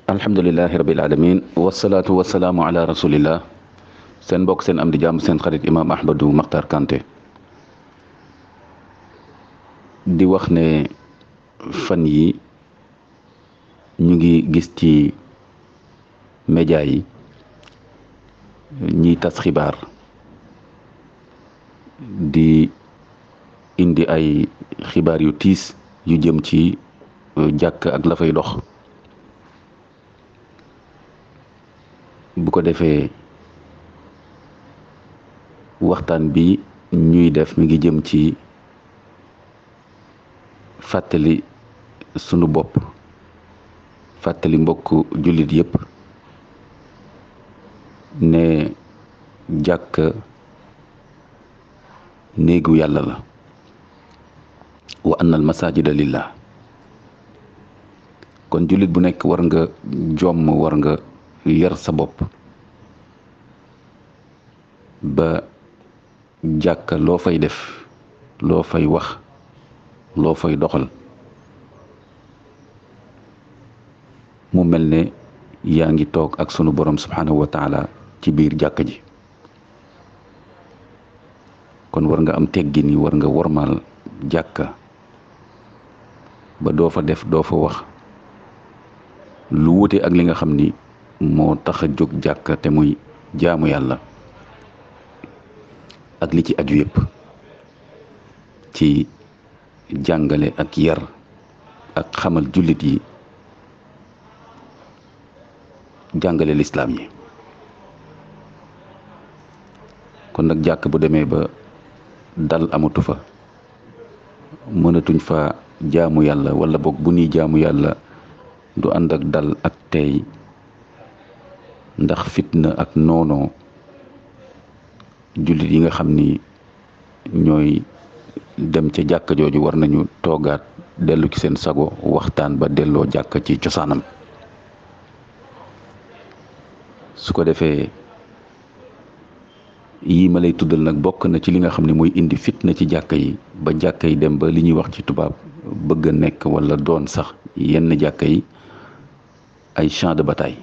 alhamdulilahi rabil alamin wasalaatu wasalaamu ala rasulillah seen mbokk seen am di jàmm seen xarit imam Ahmadou Makhtar Kanté di wax ne fan yi ñu ngi gis ci média yi ñiy tas xibaar di indi ay xibaar yu tiis yu jëm ci jàkk ak la fay dox bu ko defee waxtaan bi ñuy def mi ngi jëm ci fàttali sunu bopp fàttali mbokk jullit yépp ne jàkk néegu yàlla la wa anna al masajida lillah kon jullit bu nekk war nga jomm war nga yar sa bopp ba jàkka loo fay def loo fay wax loo fay doxal mu mel ne yaa ngi toog ak sunu borom subhanahu wa taala ci biir jàkka ji kon war nga am teggin yi war nga wormaal jàkka ba doo fa def doo fa wax lu wuute ak li nga xam ni moo tax a jóg jàkka te muy jaamu yàlla ak li ci aju yépp ci jàngale ak yar ak xamal jullit yi jàngale lislaam yi kon nag jàkk bu demee ba dal amatu fa mënatuñ fa jaamu yàlla wala boog bu ñuy jaamu yàlla du ànd ak dal ak tey ndax fitna ak noonoo jullit yi nga xam ni ñooy dem ca jàkka jooju war nañu toogaat dellu ci seen sago waxtaan ba delloo jàkka ci cosaanam su ko defee yii ma lay tuddal nag bokk na ci li nga xam ne mooy indi fitna ci jàkka yi ba jàkka yi dem ba li ñuy wax ci tubaab bëgg a nekk wala doon sax yenn jàkka yi ay champ de bataille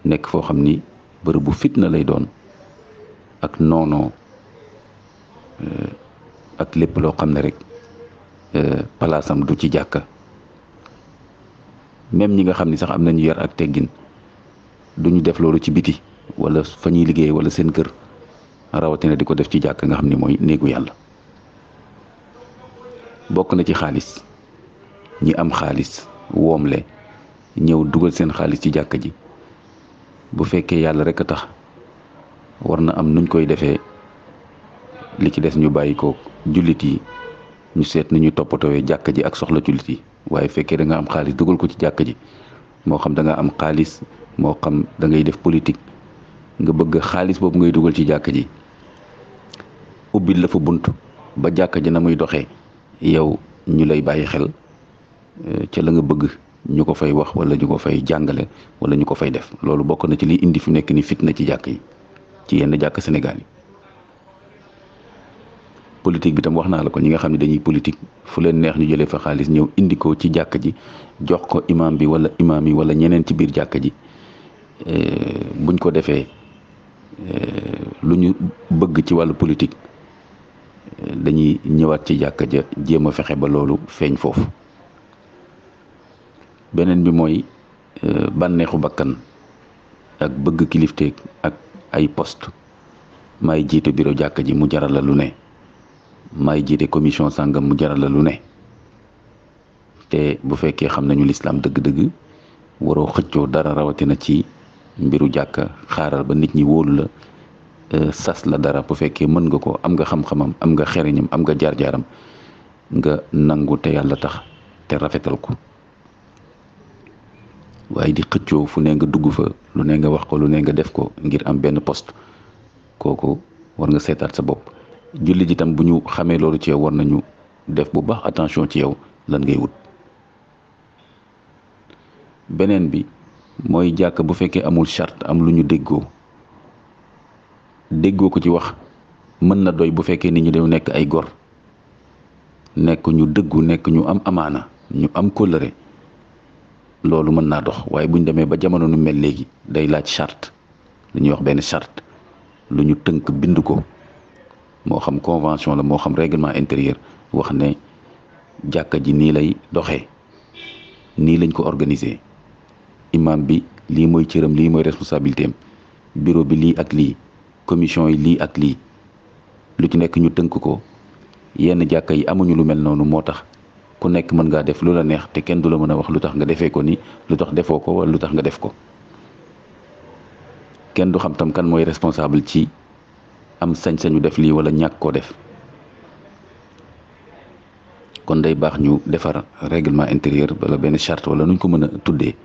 nekk foo xam ni bërëb bu fitna lay doon ak noonoo ak lépp loo xam ne rek palaasam du ci jàkka même ñi nga xam ni sax am nañu yar ak teggin duñu def loolu ci biti wala fa ñuy liggéey wala seen kër rawatina di ko def ci jàkka nga xam ni mooy néegu yàlla bokk na ci xaalis ñi am xaalis woomle ñëw dugal seen xaalis ci jàkka ji bu fekkee yàlla rek a tax war na am nuñ koy defee li ci des ñu bàyyi ko jullit yi ñu seet ni ñu toppatooyee jàkka ji ak soxla jullit yi waaye fekkee da nga am xaalis dugal ko ci jàkka ji moo xam da nga am xaalis moo xam da ngay def politique nga bëgg xaalis boobu ngay dugal ci jàkka ji ubbil la fa bunt ba jàkka ji na muy doxee yow ñu lay bàyyi xel ca la nga bëgg ñu ko fay wax wala ñu ko fay jàngale wala ñu ko fay def loolu bokk na ci liy indi fi nekk ni fitna ci jàkk yi ci yenn jàkk Sénégal yi politique bi tam wax naa la ko ñi nga xam ne dañuy politique fu leen neex ñu jëlee fa xaalis ñëw indi ko ci jàkk ji jox ko imam bi wala imam yi wala ñeneen ci biir jàkk ji buñ ko defee lu ñu bëgg ci wàllu politique dañuy ñëwaat ci jàkka ja jéem a fexe ba loolu feeñ foofu beneen bi mooy bànneexu bakkan ak bëgg kilifteeg ak ay poste maay jiite bureau jàkka ji mu jaral la lu ne maay jiite commission sàngam mu jaral la lu ne te bu fekkee xam nañu lislaam dëgg-dëgg waroo xëccoo dara rawatina ci mbiru jàkka xaaral ba nit ñi wóolu la sas la dara bu fekkee mën nga ko am nga xam-xamam am nga xeriñam am nga jaar-jaaram nga nangu te yàlla tax te rafetal ko waaye di xëccoo fu ne nga dugg fa lu ne nga wax ko lu ne nga def ko ngir am benn poste kooku war nga seetaat sa bopp jullit itam bu ñu xamee loolu ci yow war nañu def bu baax attention ci yow lan ngay wut beneen bi mooy jàkk bu fekkee amul charte am lu ñu déggoo ko ci wax mën na doy bu fekkee nit ñi dañu nekk ay gor nekk ñu dëggu nekk ñu am amaana ñu am kóllëre loolu mën naa dox. waaye buñ demee ba jamono nu mel léegi day laaj charte, lu ñuy wax benn charte, lu ñu tënk bind ko, moo xam convention la moo xam règlement intérieur, wax ne jàkka ji nii lay doxee, nii lañ ko organiser. imam bi lii mooy cëram, lii mooy responsabilité am, bureau bi lii ak lii, commission yi lii ak lii, lu ci nekk ñu tënk ko. yenn jàkka yi amuñu lu mel noonu, moo tax ku nekk mën ngaa def lu la neex te kenn du la mën a wax lu tax nga defee ko ni, lu tax defoo ko wala lu tax nga def ko. kenn du xam tam kan mooy responsable ci am sañ-sañu def lii wala ñàkk koo def. kon day baax ñu defar règlement intérieur wala benn charte wala nuñ ko mën a tuddee.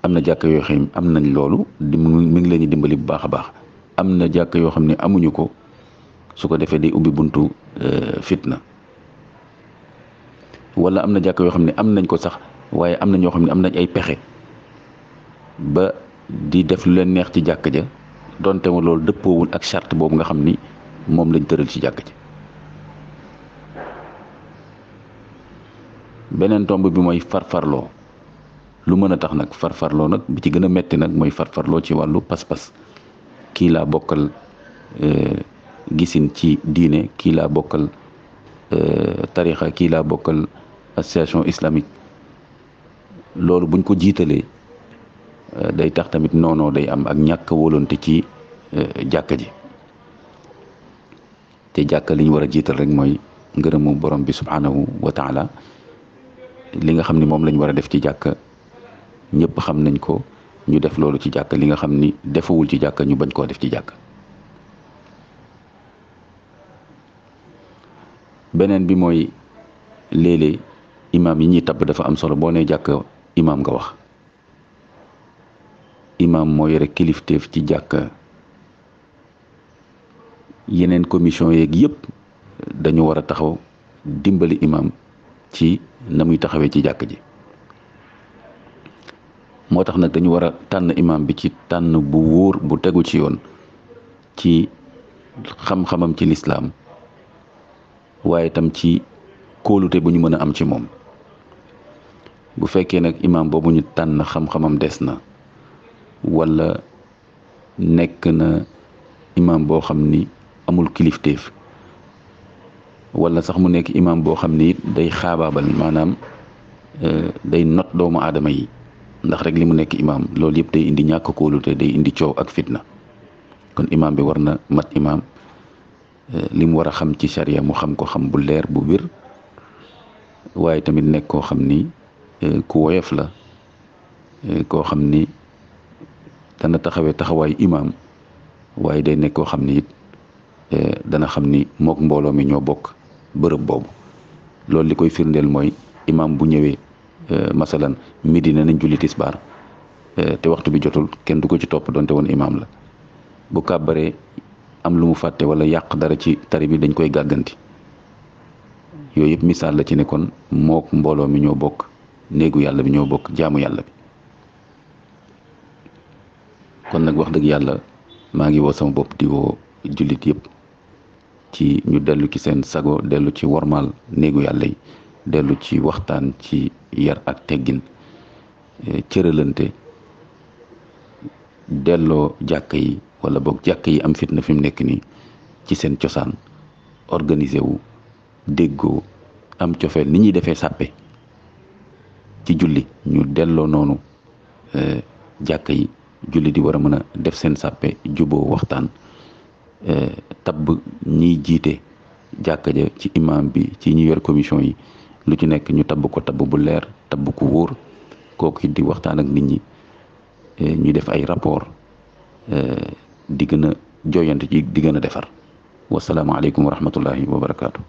am na jàkka yoo xam am nañ loolu mi ngi leen di dimbali bu baax a baax. am na jàkka yoo xam ne amuñu ko, su ko defee day ubbi buntu fitna. wala am na jàkka yoo xam ne am nañ ko sax, waaye am na ñoo xam ne am nañ ay pexe ba di def lu leen neex ci jàkka ja, donte ma loolu dëppoowul ak charte boobu nga xam ni moom lañ tëral ci jàkka ja. beneen tomb bi mooy farfarloo. lu mën a tax nag farfarloo nag bi ci gën a metti nag mooy farfarloo ci wàllu pas-pas. kii laa bokkal gisin ci diine, kii laa bokkal tarixa, kii laa bokkal association islamique. loolu buñ ko jiitalee day tax tamit noonoo day am ak ñàkk wóolante ci jàkka ji. te jàkka li ñu war a jiital rek mooy ngërëmu borom bi subhanahu wa taala. li nga xam ni moom lañ war a def ci jàkka ñëpp xam nañ ko, ñu def loolu ci jàkka. li nga xam ni defawul ci jàkka ñu bañ koo def ci jàkka. beneen bi mooy léeg-léeg imaam yi ñuy tabb dafa am solo. boo nee jàkka imaam nga wax. imaam moo yore kilifteef ci jàkka. yeneen commission yeeg yëpp dañu war a taxaw dimbali imaam ci na muy taxawee ci jàkk ji. moo tax nag dañu war a tànn imaam bi ci tànn bu wóor, bu tegu ci yoon, ci xam-xamam ci lislaam, waaye tam ci kóolute bu ñu mën a am ci moom. bu fekkee nag imaam boobu ñu tànn xam-xamam des na, wala nekk na imaam boo xam ni amul kilifteef, wala sax mu nekk imaam boo xam ni day xaabaabal, maanaam day not doomu aadama yi ndax rek li mu nekk imaam, loolu yëpp day indi ñàkk kóolute, day indi coow ak fitna. kon imaam bi war na mat imaam, li mu war a xam ci charia mu xam ko xam bu leer bu wér, waaye tamit nekk koo xam ni ku woyof la, koo xam ni dana taxawee taxawaayu imaam, waaye day nekk koo xam ni it dana xam ni mook mbooloo mi ñoo bokk bërëb boobu. loolu li koy firndeel mooy imaam bu ñëwee masalan midi nañ julli tisbaar te waxtu bi jotul, kenn du ko ci topp donte woon imaam la. bu kàbbaree am lu mu fàtte wala yàq dara ci tari bi dañ koy gàgganti. yooyu yëpp misaal la ci ne kon mook mbooloo mi ñoo bokk néegu yàlla bi, ñoo bokk jaamu yàlla bi. kon nag wax dëgg yàlla maa ngi woo sama bopp di woo jullit yëpp ci ñu dellu ci seen sago, dellu ci wormaal néegu yàlla yi, dellu ci waxtaan ci yar ak teggin, cëralante, delloo jàkka yi wala boog jàkka yi am fitna fi mu nekk nii ci seen cosaan, organiser wu, déggoo, am cofeel ni ñuy defee sàppe ci julli. ñu delloo noonu jàkka yi, julli di war a mën a def seen sàppe, juboo, waxtaan, tabb ñiy jiite jàkka ja ci imam bi, ci ñi yor commission yi, lu ci nekk ñu tabb ko tabb bu leer, tabb ku wóor, kooku it di waxtaan ak nit ñi, ñu def ay rapport di gën a jooyante ci di gën a defar. wasalaamaaleykum wa rahmatullahi wa barakaatu.